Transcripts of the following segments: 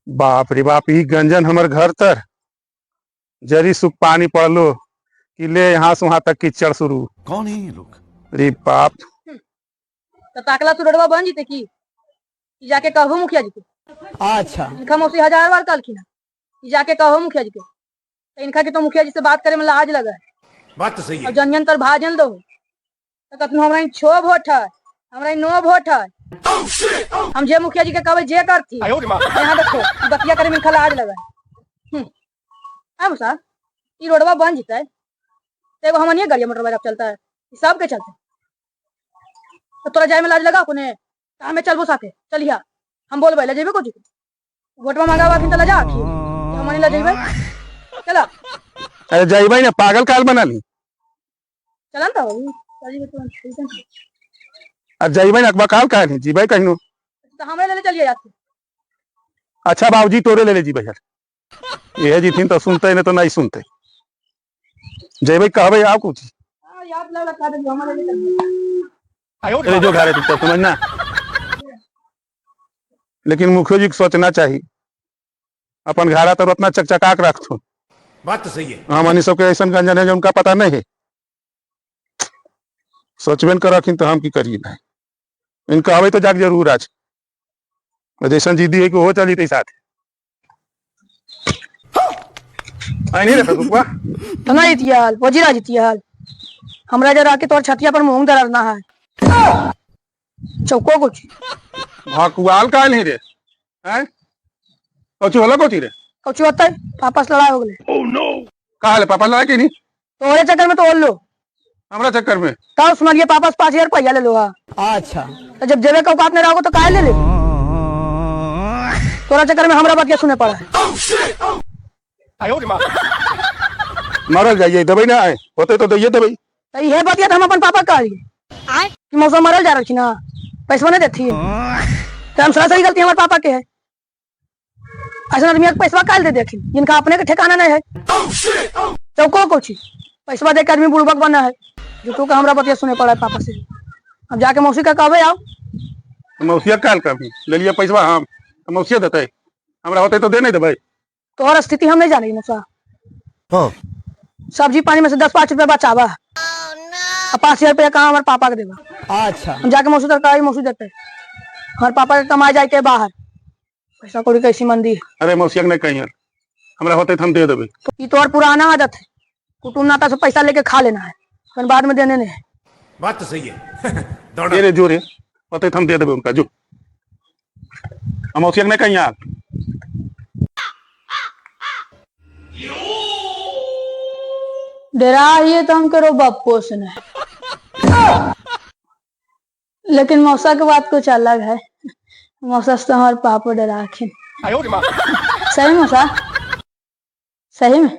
बाप रे बाप, ई गंजन हमर घर तर जरी सुख पानी पड़लो कि ले यहाँ से वहां तक कीचड़ शुरू। कौन है ये लोग? अरे बाप। तो ताकला तू रोडवा बन जीते की ई जाके कहबो मुखिया जी के। अच्छा। इनका मौसी हजार बार कहलखिन ई जाके कहो मुखिया जी के, तो इनका के तो मुखिया जी से बात करे में लाज लगे। बात तो सही है। और जनियन तर भाजन दो तो कतनो हमरा ई 6 वोट है, हमरा ई 9 वोट है। हम जे मुखिया जी के कहबे जे करती। यहाँ देखो ई बतिया करे में इनका लाज लगे। अब साहब ई रोडवा बन जीते तो एगो हमनिए गाड़िया मोटर बाइक चलता है, ई सब के चलते। तो तोरा जाए में लाज लगा कोने? तो हमें चलबो साथे, चलिया हम बोलबे ले जेबे कोची वोटवा मांगावा फिर तो लजा आखी हमनी ले जेबे। चला। अरे जाइबे ना, पागल काल बना ली। चलन तो बाबू, चलिए तो ठीक है। अब जाइबे ना, अकबा काल काहे नहीं जीबे कहिनो। तो हमरे ले ले चलिए यार। अच्छा बाबूजी तोरे ले ले जीबे यार, ये जीथिन तो सुनते नहीं तो नहीं सुनते। जेबे कहबे आप कुछ। हां याद लगा का दे हमरे ले चलिए। अरे जो घरे तू समझना, लेकिन मुखिया जी के सोचना चाहिए अपन घरा तो उतना चकचका के रखथुन। बात तो सही है। हमनी सबके ऐसा गंजन है जो उनका पता नहीं है। सोचबे न करखिन तो हम की करिए नहीं। इनका आवे तो जाग जरूर आज जैसन जिद्दी है कि वो चली थी साथ। आई नहीं रे फेसबुकवा। तो ना जितियाल, वजीरा जितियाल। हमरा जरा के तोर छतिया पर मुंह दरना है। चौको कुछ। भकुआल काल नहीं रे। हैं? कौची होला कौची रे? कौची होता है? पापा से लड़ाई हो गए। Oh no. कहा ले पापा लड़ाई की नहीं? तोरे चक्कर में तो और लो। हमरा चक्कर में? तब सुना लिए पापा से 5000 रुपया ले लो। अच्छा। तो जब जेबे का औकात नहीं रहोगे तो काहे ले ले? तोरा चक्कर में हमरा बात सुने पड़ा है। मरल जाइए दबई ना आए होते तो दैये दबई। तो यह बात हम अपन पापा कहलिए कि मौसम मरल जा रही ना, पैसा नहीं देती तो हम सरासरी गलती हमारे पापा के है। ऐसा आदमी के पैसा काल दे देखी जिनका अपने के ठिकाना नहीं है। चौको कुछ पैसा दे के आदमी बुड़बक बना है। झूठो का हमरा बतिया सुने पड़ा है पापा से। अब जाके मौसी का कहबे आओ। मौसिया काल कभी ले लिया पैसा हम तो मौसिया देते, हमरा होते तो दे नहीं देबै। तोहर स्थिति हम नहीं जानेगी मौसा। हाँ। सब्जी पानी में से 10-5 रुपया बचावा और 5000 रुपया कहाँ हमारे पापा के देवा। अच्छा। हम जाके मौसी तरकारी मौसी देते, हमारे पापा के कमाए जाए के बाहर पैसा कौड़ी कैसी मंदी है। अरे मौसिया के नहीं कहीं हमरा होते तो हम दे देबै। तो ये तोहर पुराना आदत है, कुटुम्ब नाता से पैसा लेके खा लेना है, फिर बाद में देने नहीं है। बात तो सही है। दे रे जो रे होते तो हम दे देबै उनका जो। हम मौसिया के नहीं कहीं यार। डरा ये तो हम करो बापो से नहीं, लेकिन मौसा के बात कुछ अलग है। मौसा से तो हमारे पापा डरा के। सही मौसा, सही में।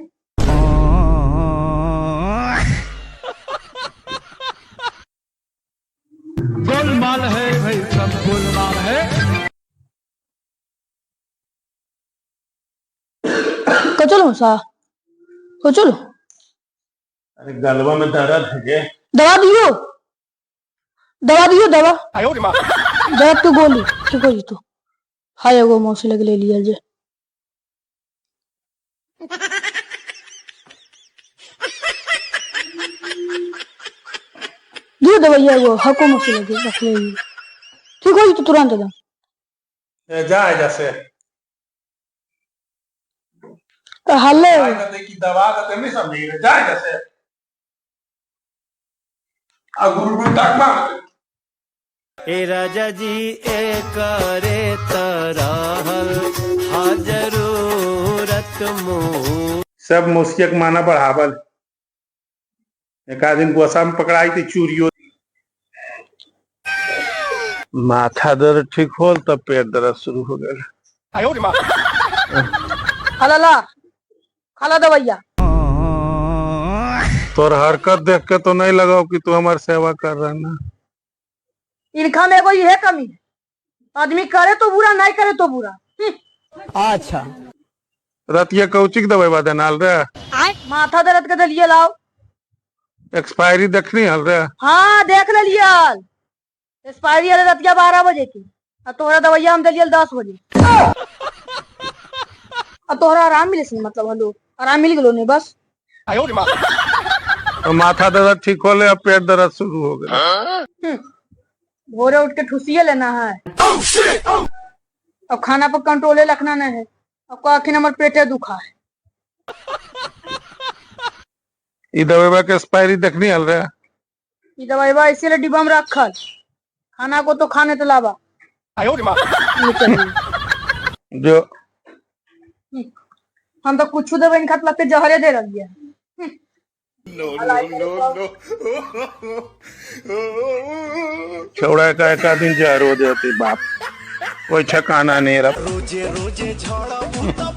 गोलमाल है भाई, सब गोलमाल है। कचलो मौसा, कचलो। अरे गलवा में दर्द है गे। दवा दियो, दवा दियो, दवा। दर्द तो गोली ठीक हो जी तो। हाँ एगो मौसी लगे ले लिया जे। दियो दवाइया एगो हको मौसी लगे रख ले। ठीक हो जी तो तुरंत एकदम। जा जैसे। तो हल्ले। की दवा देते नहीं समझी रे, जा जैसे। आ गुरु गुरु तक मार। ए राजा जी ए करे तरहल हा जरूरत मुँह। सब मौसिया के माना बढ़ावल। एक आध दिन गुस्सा में पकड़ाई थी चूरियो। माथा दर्द ठीक हो तब पेट दर्द शुरू हो गया। खाला खाला दवाइया। तोर हरकत देख के तो नहीं लगाओ कि तू हमार सेवा कर रहा ना। इनका में एगो ये कमी है, आदमी करे तो बुरा नहीं करे तो बुरा। अच्छा। रतिया कौचिक दवाई बा देनाल रे? माथा दर्द के दलिए लाओ। एक्सपायरी देखनी हल रे? हाँ देख लिया, एक्सपायरी हल रतिया 12 बजे की और तोहरा दवाइया हम दलिए 10 बजे। अब तोहरा आराम मिले से मतलब हलो, आराम मिल गेलो नहीं बस। तो माथा दर्द ठीक होले, अब पेट दर्द शुरू हो गया। भोरे उठ के ठुसिए लेना है। अब खाना पर कंट्रोले रखना नहीं है। अब आखिर हमर पेटे दुखा है। ई दवाई के एक्सपायरी देखनी हल रहा। ये दवाई बा इसीलिए डिब्बा में रखल, खाना को तो खाने तो लावा। ये चलिए। जो हम तो कुछ देवे नहीं खात, लगते जहरे दे रही है। छौड़ा का एक दिन जहर हो जाती बाप, कोई ठिकाना नहीं रहा। रोजे रोजे झड़बू त